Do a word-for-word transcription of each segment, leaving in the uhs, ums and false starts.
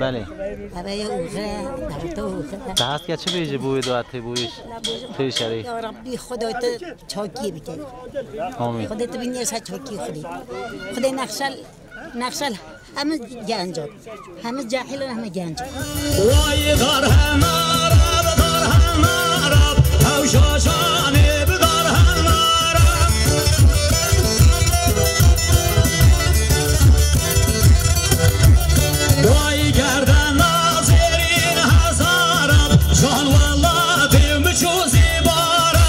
Belê. Eve ye ûxire, dewte ûxire. Te hest ke çi bêjî bo wê duetê, bo wê pêşerê? Ya Rabbî, Xwedê te çakî bike. Amîn. Xwedê te bînî ser çakî Xwedê. Xwedê nexşel, nexşel hemî genc o. Hemî cahil û hemî genc o. Vay dar hemara, dar hemara, hewşa şanê bi dar hemara. Vay gerdena zêrîn hezara, can welatê min çû zîbara.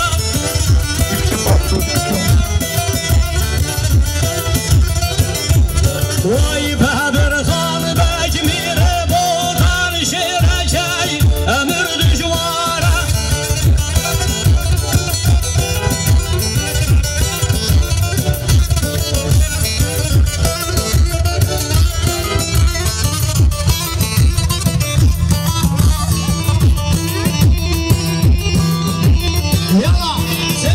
Vay Bedirxan Beg mîre botan şêrekey emir dijwara. Yalla, sê,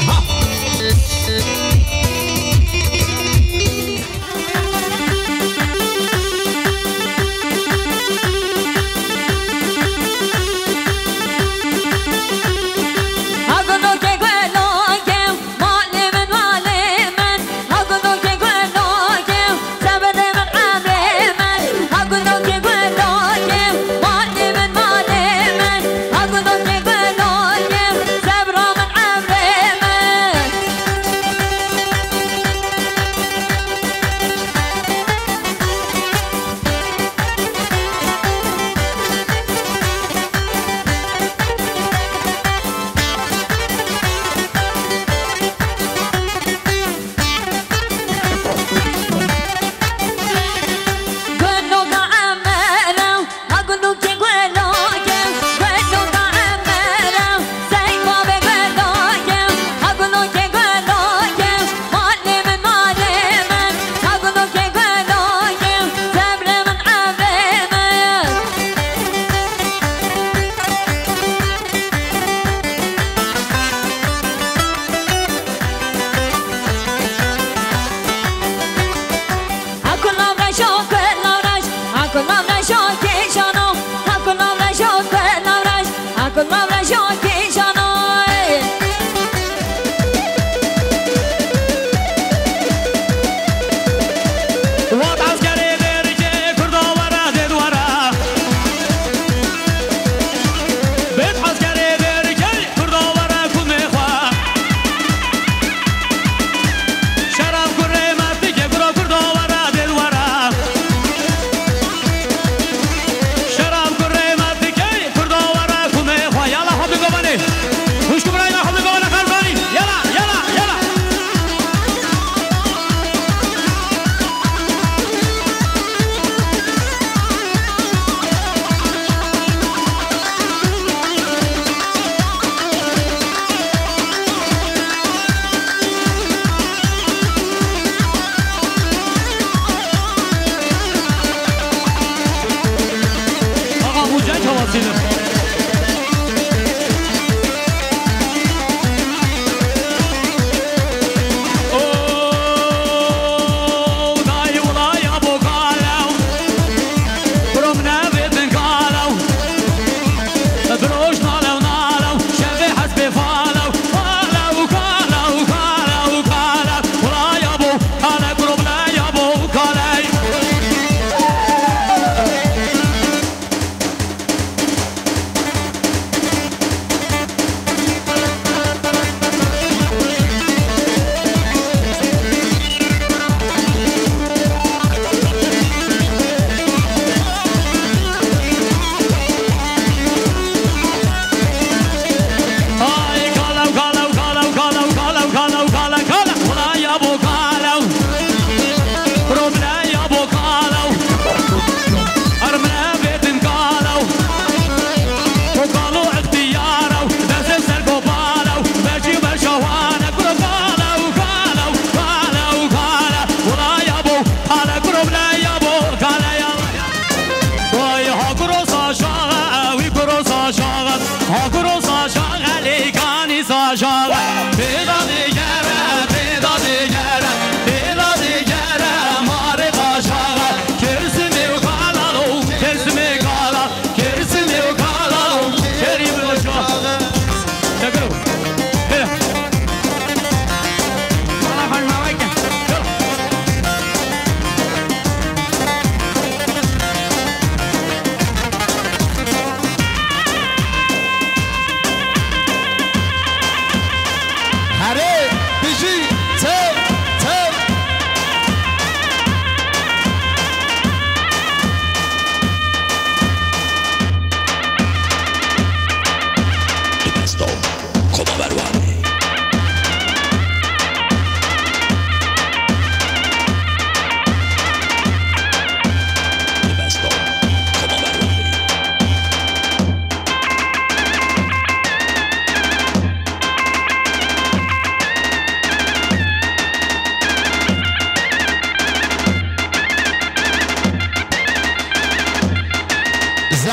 ha.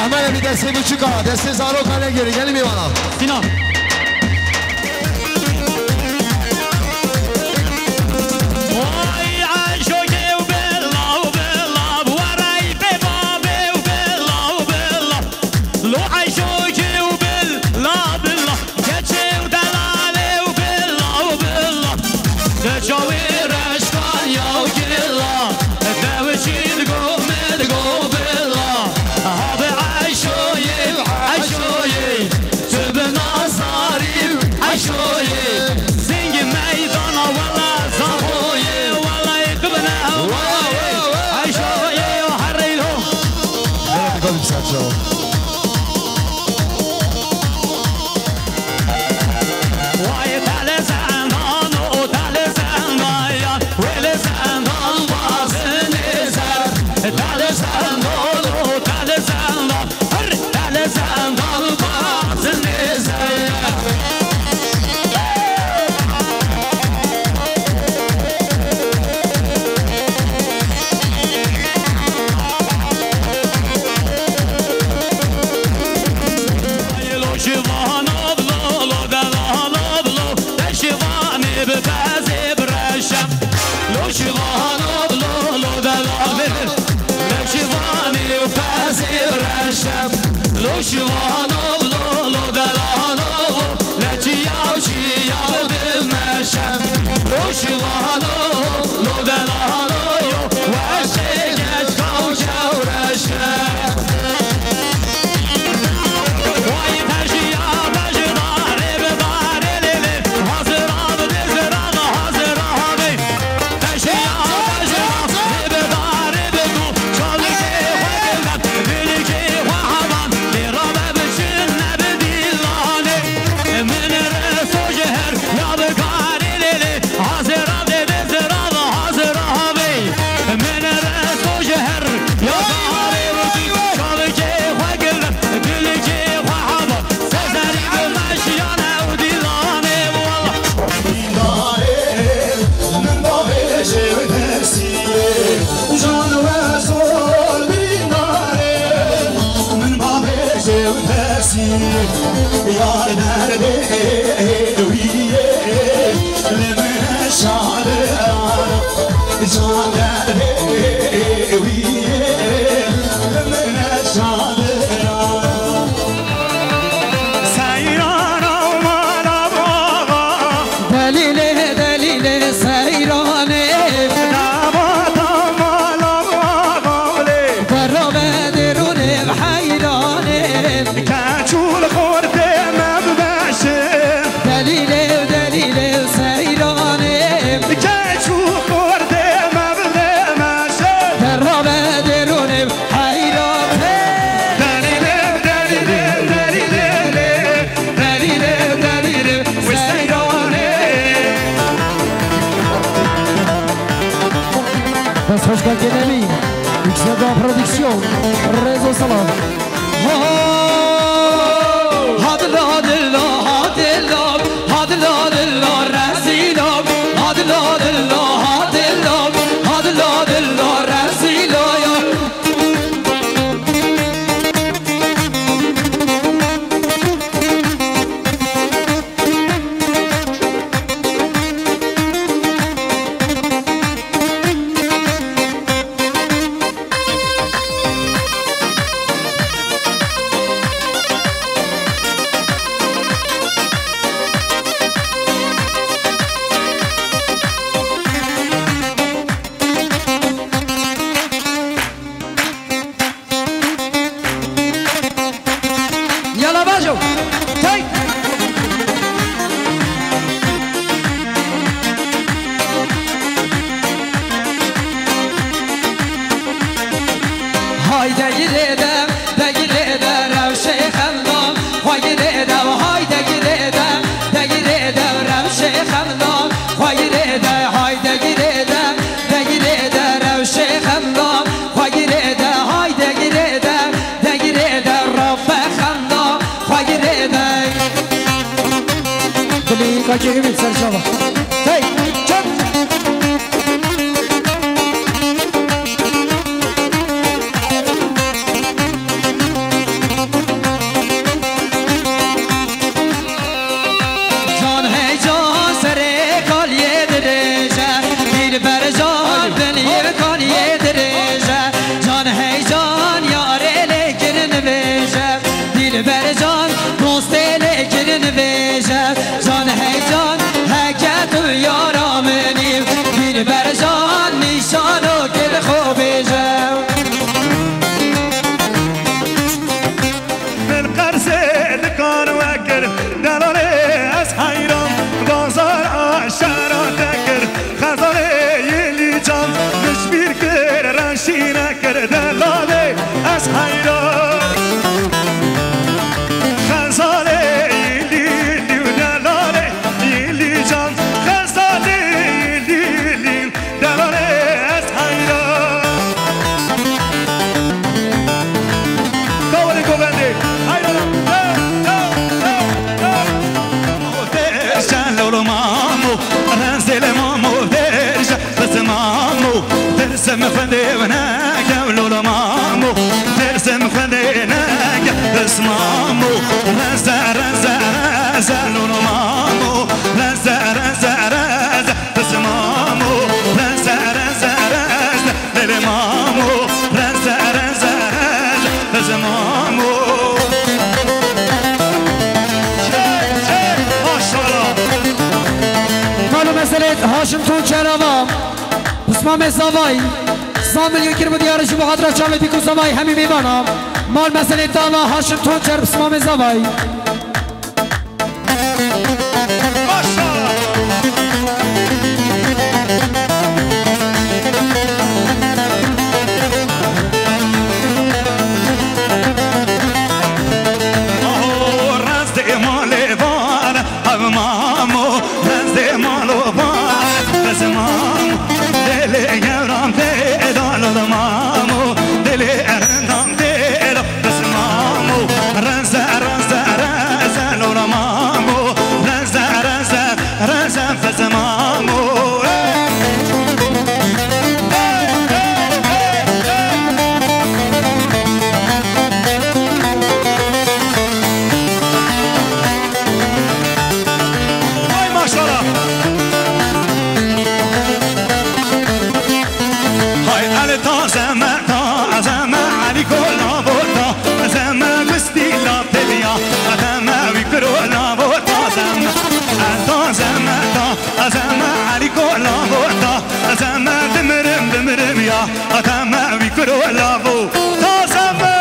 Hemen bir destê biçûka, destê zaroka negêrî, gelin bir bana. Sinan. Vay eşokê û bela û bela, warey bê babê û bela û bela. Lo eşokê û bela bela, keçê û delalê û bela û bela. Te çawê reşkan ya û gila, te wiçî digo me digo bela. Abi eşoyê, eşoyê, tu bi nazarî eşoyê. Zengî meydana wela zahoyê, wela yekbine wayê. Eşoyê, hereylo. Merhaba, bir saat. Vay tele zendan, o tele zendan ya, wele zendan bazı nezer. Tele zendan, o tele zendan, her tele zendan bazı nezer. Lo şivan oblo, lo delal oblo, te şivanê bi pezê bireşem. Lo şivan oblo, lo delal, le şivanê bi pezê bireşem. Lo şivan oblo, lo delal oblo, le çiyav çiyav dimeşem. Lo şivan oblo, lo delal oblo, weşê geç kaw çewreşem. Yar derdê wî yê li min şadira, can derdê wî yê li min şadira. Seyran aman aman. Delîlê, delîlê seyranê. Damat aman aman. Ferra me derûnê heyranê. Keçûl xortê me bimeşe. Delîlê, delîlê seyranê. Keçûl xortê me bimeşe. Ferra me derûnê heyranê. Delîlê, delîlê, delîlê, delîlê, delîlê seyranê. Dest xweş kekê Nemî. Yükselda Prodüksiyon. Rezo Salam. Hadila dila, hadila, hadila dila, rezila. Hadila dila, hadila, hadila dila, rezila ya. Yala bajo. Tey. Hay degilê de, degilê de rewşê xemla. Xwe girê de, hay degilê de, degilê de rewşê xemla. Xwe girê de, hay degilê de, degilê de rewşê xemla. Xwe girê de, hay degirê de, degirê de, rabe xemla, xwe girê de. Dilî kakê Himîd serçava. Hey, çek! Kir delalê ez heyran. Xezalê yîlî lî û delalê yîlî can. Xezalê yîlî lî delalê ez heyran. Kawalê govendê heyran. Yo, yo, yo, yo. Mamo, derse lolo mamo, renzele mamo, derse. Bes mamo, dersim xwendê neke, lolo mamo, dersim xwendê neke. Bes mamo, reze, reze, reze, lolo mamo, reze, reze, reze. Bes mamo, reze, reze, reze, lele mamo, reze, reze, reze, bes mamo. Çek, çek, maşallah. Melo meselê Haşim Tunçer ava. Pismamê Zavayî. Sed milyon kir bi diyar ji bo xatira çavê dîk û Zavayî hemî mêvana. Mal meselê dava Haşim Tunçer, Pismamê Zavayî. Maşallah. Aho, rastê malê var. Ev mamo, renzê malo va, ez mamo, dilê gewran tê dal, mamo, dilê erendan tê dal, ez mamo, renze, renze, renze, lora mamo, renze, renze, renze, ez mamo, hey. Hay maşallah. Hay el taze me, taze me, Ali kola vota, zeme gustila teliya, zeme wî kuro la vota, zeme, el taze me, taze me, Ali kola vota, zeme dimirim, dimirim ya. Ata me wî kuro lavo, taze me.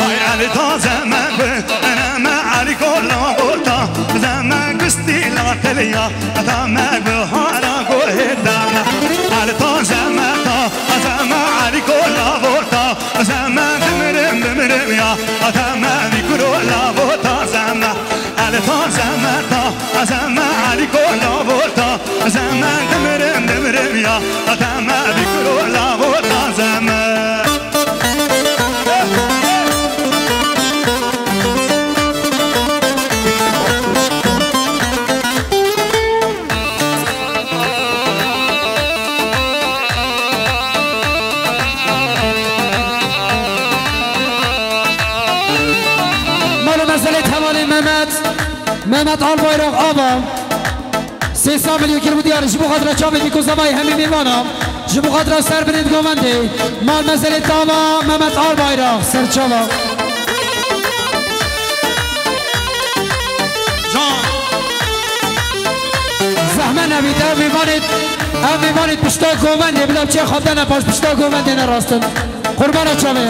Ay, Ali taze me, ene me, Ali kola vota, zeme gustila teliya. Ata me bihara guhê dana. Ali ta zeme ta, zeme Ali kola vota. Zeme dimirim, dimirim ya. Ata me bir kuro la vota zeme. Ali ta zeme ta, zeme Ali kola vota. Zeme dimirim, dimirim ya. Ata me bir kuro la vota zeme. Melo meselê hevalê Mehmet, Mehmet Albayrak ava. Sê sed milyon kir bû diyar ji bo xatira çavê dîk û zavayê hemî mêvana. Ji bo xatira Serbirêt Govendê. Mal meselê dava Mehmet Albayrak. Serçava. Can. Zehmet nebît, ev mêvanê, ev mêvanê pişta govendê, bila çê xwe dene paş pişta govendê ne rastin. Qurbana çavê.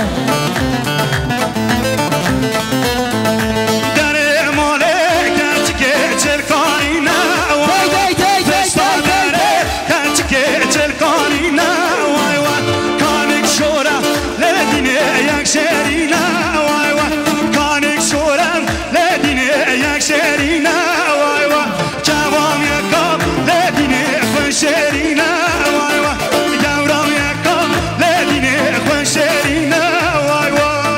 Derê malê keçikê çilkanî ne, vay, vay, vay, vay, vay, vay, vay. Keçikê çilkanî ne, vay, vay. Kanik şora, lê dînê yek şêrî ne, vay, vay. Kanik şora, lê dînê yek şêrî ne, vay, vay. Çavam yeka, lê dînê xwe şêrî ne, vay, vay. Gewram yeka, lê dînê xwe şêrî ne, vay, vay.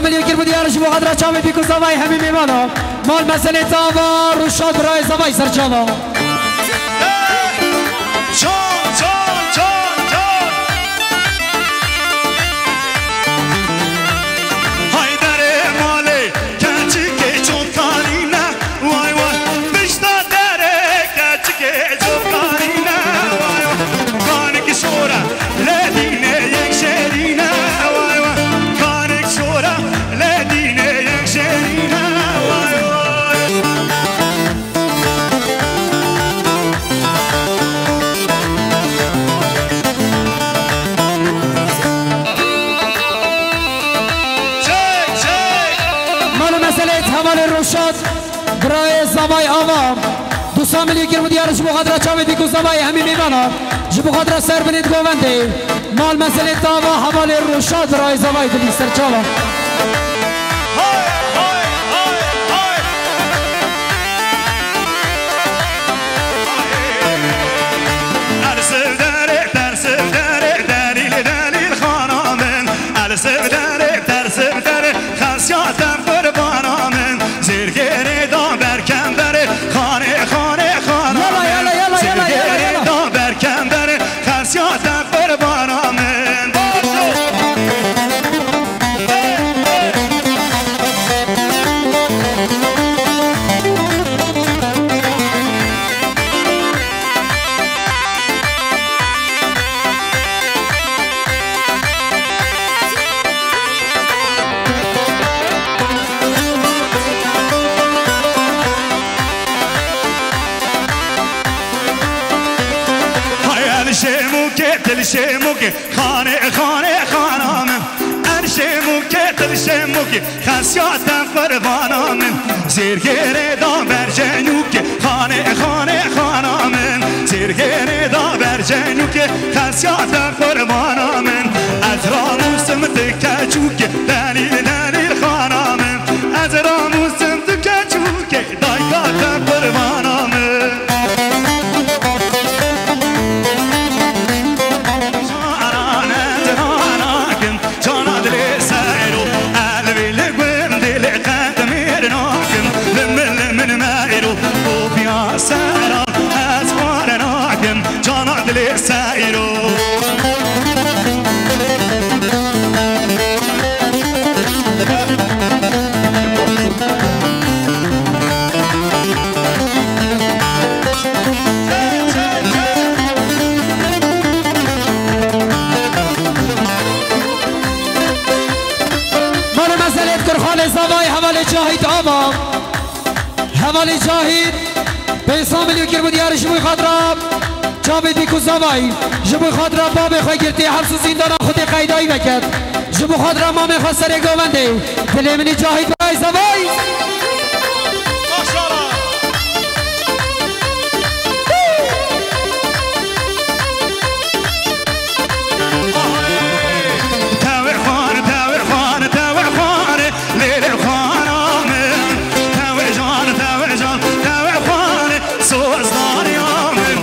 Milyon kir bû diyar ji bo xatira çavê pîk û zavayê hemî mêvana. Mal meselê tava, Rûşa birayê zavayî ser çava. Can, can, can, can. Haydarê malê keçikê çotkanî ne. Vay vay, pişta derê keçikê çotkanî ne. Vay vay, kanik şora, lê dînê yek şerî ne. Vay vay, kanik şora, lê dînê yek şerî ne. Vay vay. Çek, çek. Mala meselê hevalê Roşat, birayê Zavay Ava. Du sed milyon kir bû diyar ji bo xatira çavê pîk û zavayê hemî mêvana. Ji bo xatira ser binê di govendê. Mal meselê tava hevalê Roşat, birayê Zavay dilî ser çava. Hay, hay, hay, hay. Ersivdere, tersivdere, delîl, delîl xana min. Ersivdere, tersivdere, xesiyate qurbana min. Zêrgêrê da berkendere, xanê, xanê, xana min. Yala, yala, yala, yala, yala, yala. Zêrgêrê da berkendere, xesiyate qurbana min. Hay el şêmûkê, til şêmûkê, xanê, xanê, xana min. El şêmûkê, til şêmûkê, xesiyate qurbana min. Zêrgêrê da bercenûkê, xanê, xanê, xana min. Zêrgêrê da bercenûkê, xesiyate qurbana min. Ez ramûsim ti keçûkê, delîl, delîl xana min. Ez ramûsim ti keçûkê, dayka te qurbana min. Canan ez ranakim, cana dilê seyro, elvî li gundê lê qet mêr nakim, li min, li min meyro, kopiya seran ez xwar nakim, cana dilê seyro. Mala meselê Kurxanê Zavayî hevalê Cahît Ava. Hevalê Cahît, pênc sed milyon kir bû diyar ji bo xatira çavê pîk û zavayî. Ji bo xatira babê xwe girtî, heps û zîndana xwe tê qeydayî veket. Ji bo xatira mamê xwe serê govendê. Dilê min î Cahît birayê Zavayî. Tevê xwan, tevê xwan, tevê xwan, lêlê xwana min. Tevê can, tevê can, tevê xwan, sozdariya min.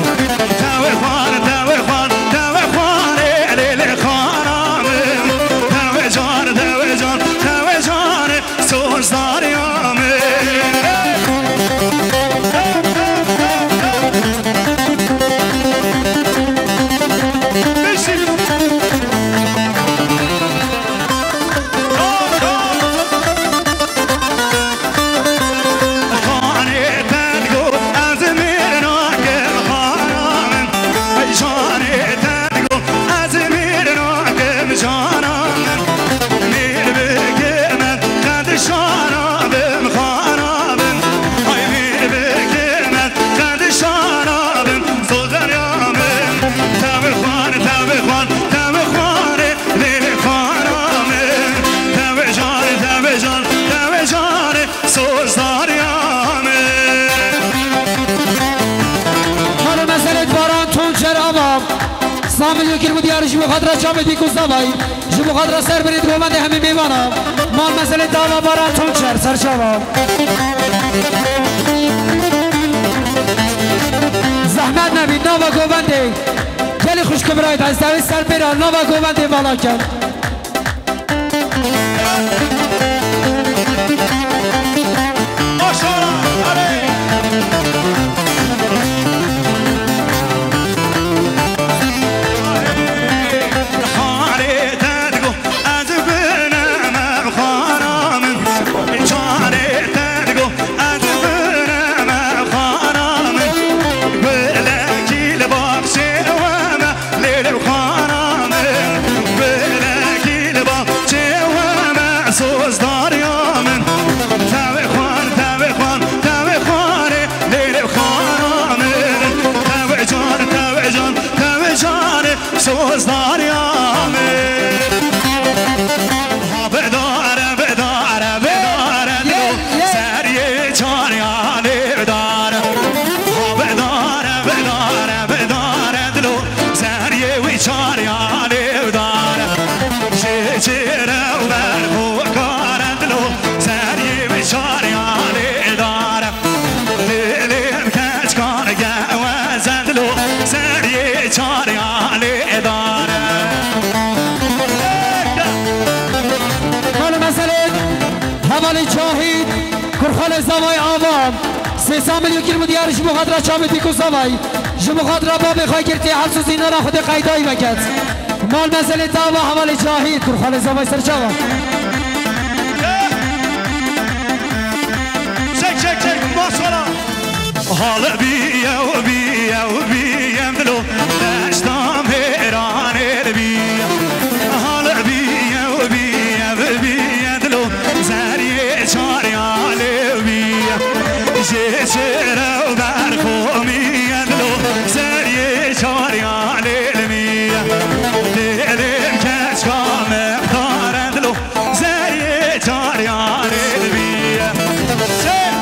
Tevê xwan, tevê xwan, tevê xwan, lêlê xwana min. Tevê can, tevê can, tevê can, sozdariya min. Ez mêr nakim cana min, mêr bike min, qed şana bim, xana bim. Ay mêr bike min, qed şana bim, sozdariya min. Tevê xwan, tevê xwan, tevê xwanê, lêlê xwana min. Tevê canê, tevê can, tevê canê, sozdariya min. Mala meselê Baran Tunçer Ava. Sed milyon kir bû diyar ji bo xatira çavê pîk û zavayî. Ji bo xatira ser binê di govendê hemî mêvana. Mal meselê tava Baran Tunçer, ser çava. Zehmet nebî, nava govendê. Gelî xwişk û birayê, ez dawî ser pêra, nava govendê vala ken. Çarê alêvdar, ha bidare, bidare, bidare dilo, zeriyê wî çarê alêvdar. Jê çêre û berxokare dilo, zeriyê wî çarê alêvdar. Lê, lê em keçkan geweze dilo, zeriyê çarê alêvdar. Mala meselê hevalê Cahîd. Kurxalê Zavay ava, sê sed milyon kir û diyar ji bo xatira çavê pîk û zavay, ji bo xatira babê xwe kir tê hels û zîndana Xwedê qeydayî veket. Mal mezelê te ava hevalê Cahîd, Kurxalê Zavay ser çava. Çek, çek, çek, maşallah. Hal biye û biye û biye dilo, deşta mêranê biye. Hal biye û biye û biye dilo, zeriyê çarê alê biye. Jê çêre û berxomî ye dilo, zeriyê çarê alê biye. Lê, lê keçka mextare dilo, zeriyê çarê alê biye. Çek!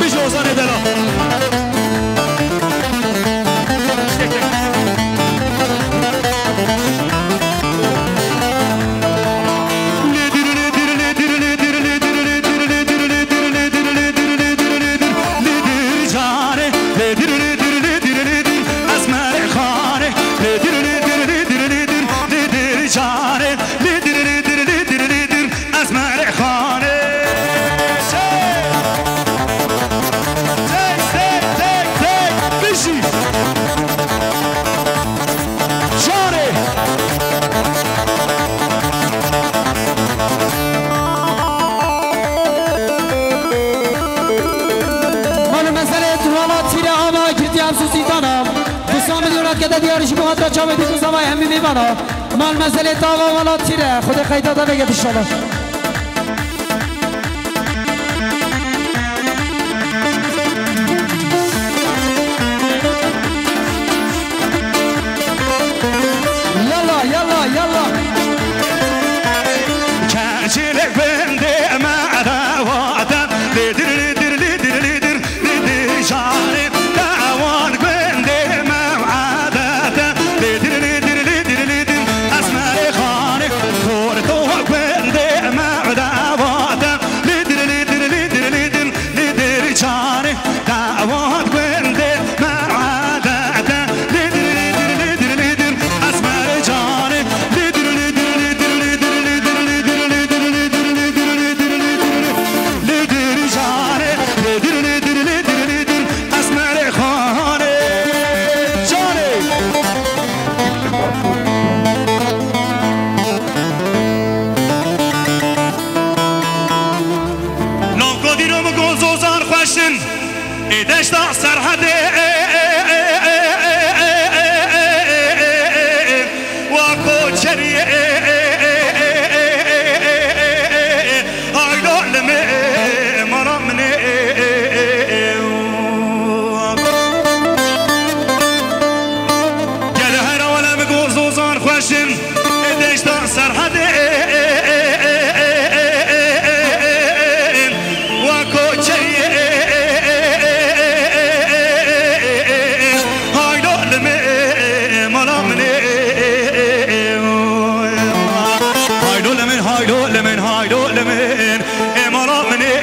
Bijî Ozanê Dela. Lê dir, lê dir, lê dir, lê dir, lê dir, lê dir, lê dir, lê dir, lê dir, lê dir, canê. Lê dir, lê dir, lê dir, lê dir, lê dir, Esmerê Xanê. Lê dir, lê dir, lê dir, lê dir, lê dir, canê. Lê dir, lê dir, lê dir, lê dir, Esmerê Xanê. Çek! Çek, çek, çek, çek! Bijî! Canê! Mala meselê tu hala tîre ava girtiya hepsû sîtana. Du sed milyon kete diyarî ji bo xatira çavê pîk û zavay hemî mêvana. Mal mezelê tava wala tîre. Xwedê qeyda te veket inşallah. Yalla, yalla, yalla. Keçilê gundê me dewate. Lê dir, lê dir, lê dir, lê dir. Lê dir canê te wan gundê me ewedete. Lê dir, lê dir, lê dir, lê dir, Esmerê Xanê, xor to gundê me ewedete. Lê dir, lê dir, lê dir, lê dir, lê dir canê te wan gundê me ewedete. Lê dir, lê dir, lê dir, lê dir, Esmerê canê. Lê dir, lê dir, lê dir, lê dir, lê dir, lê dir, lê dir, lê dir, lê dir, lê dir, lê dir, lê dir. Lê dir canê, lê dir, lê dir, lê dir, lê dir, Esmerê Xanê. Canê. Lanko dîro min got zozan xweş in. Ê deşta Serhedê. Wa koçeriyê, haylo li me, mala min ê. Gel her awale min got zozan xweş in, deşta Serhedê. Wa koçeriyê, haylo li min, mala min ê. Haylo li min, haylo li min, haylo li min, ê mala min ê.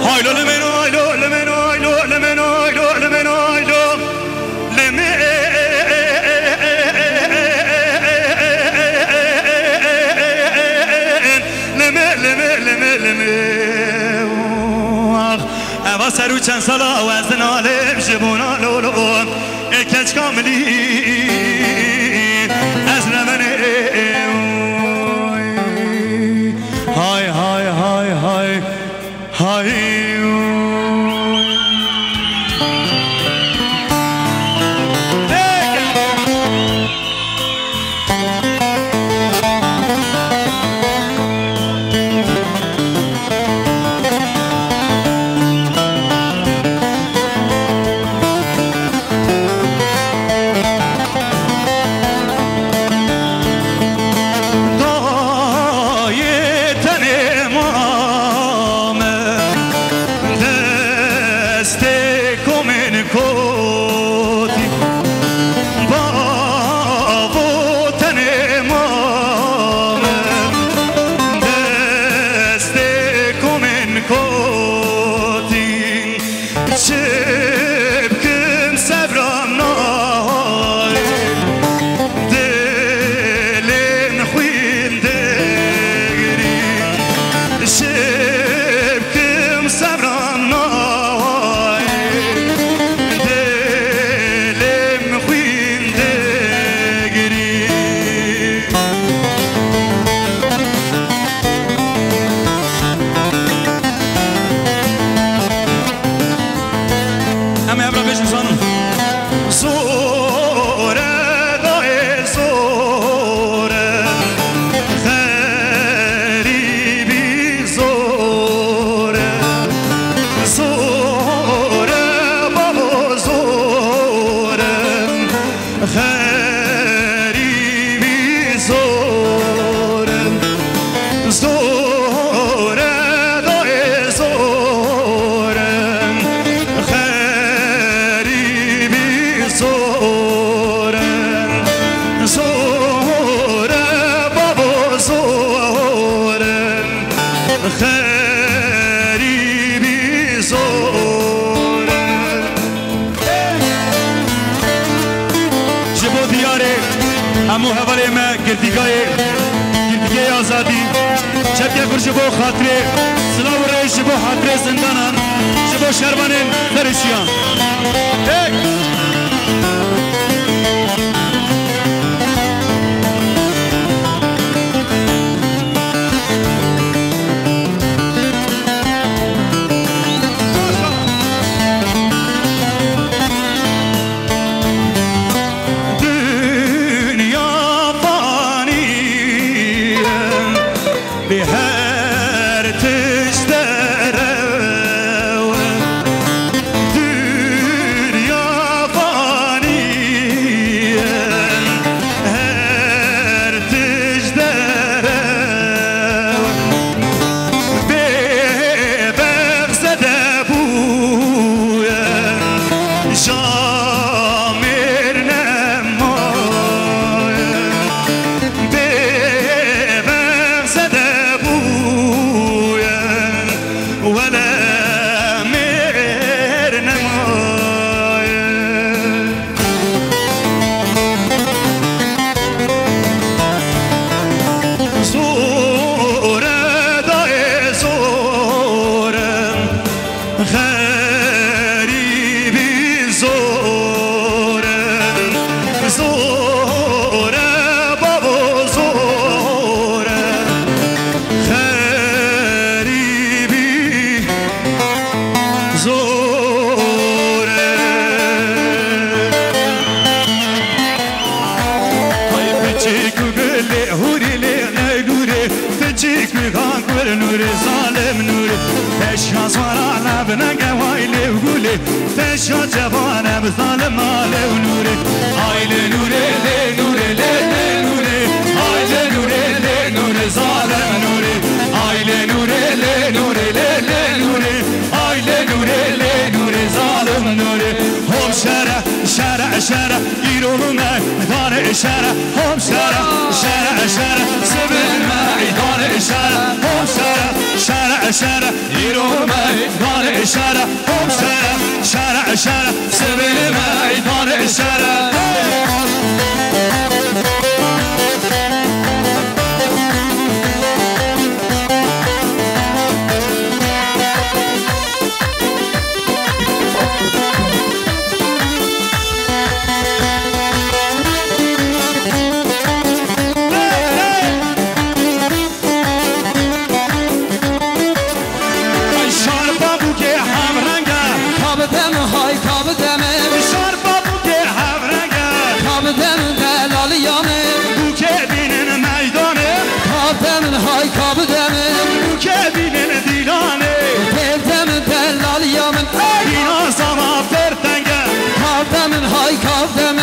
Haylo li min, haylo li min, haylo li min, haylo li min, haylo. Li min, li min, li min, li min, li min. Ax, eva ser û çend sala ez dinalim ji bona lolo. Ê keçka milî, ez remenê. Hay, hay, hay, hay. Hay. Hemû hevalê me girtîgayê, girtîgeyê azadî, çepkek xwe ji bo xatirê silav û rêz ji bo xatirê zindanan, ji bo şervanên serişiyan. Hey! Dinya fanî ye, lê her tişt derew e. Dinya fanî ye, her tişt derew e. Bê bexzede bûye, jamêr nemaye. Bê bexzede bûye, wele mêr nemaye. Zor e dayê, zor e, xerîbî zor e, zor e bavo, zor e, xerîbî zor e. Hay piçik û gulê hûrî lê ney nûrê, piçik û gan gul nûrê, zalim nûrê. Teşya swara levnenge way lê û gulê, teşya cevane bi zalim alê û nûrê. Ay lê nûrê, lê nûrê, lê, lê nûrê. Ay lê nûrê, lê nûrê, zalim nûrê. Ay lê nûrê, lê nûrê, lê, lê nûrê. Ay lê nûrê, lê nûrê, zalim nûrê. Hom şere, şere, şere, îro me, dane şere. Hom şere, şere, şere, sibin me, dane şere. Hom şere, şere, şere, îro me, dane şere. Hom şere, şere, şere, sibin me, dane şere. Şarpa bûkê hevrenge. Kabidem hay kabidem. Şarpa bûkê hevrenge. Kabidem delaliya min. Bûkê bînin meydanê. Kabidem hay kabidem. Bûkê bînin dîlanê. Tevdem delaliya min. Ey! Bîna zama pir tenge. Kabidem hay kabidem.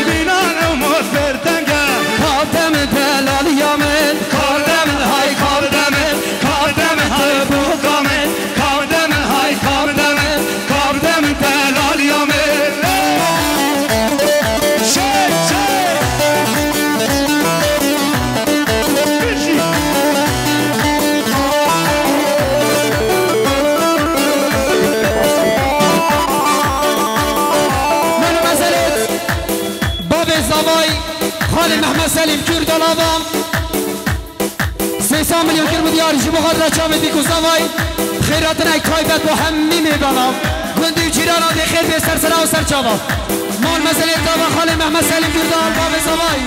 Bînan umut pir tenge. Kabidem delaliya min. Kabidem hay kabidem. Kabidem hay bûka min. Kabidem hay kabidem. Kabidem delaliya min. Çek, çek. Melo mezelêt, bavê zavay, xalê Mehmet Selîm Kurdal ava. Sê sed milyon kir milyar ji bo xatira çavê dîk û zavay, xêratinek taybet bo hemî mêvana, gundî û cîrana dê xêr bê ser sera û ser çava. Mal mezelê tava xalê Mehmet Selîm Kurdal, bavê zavay.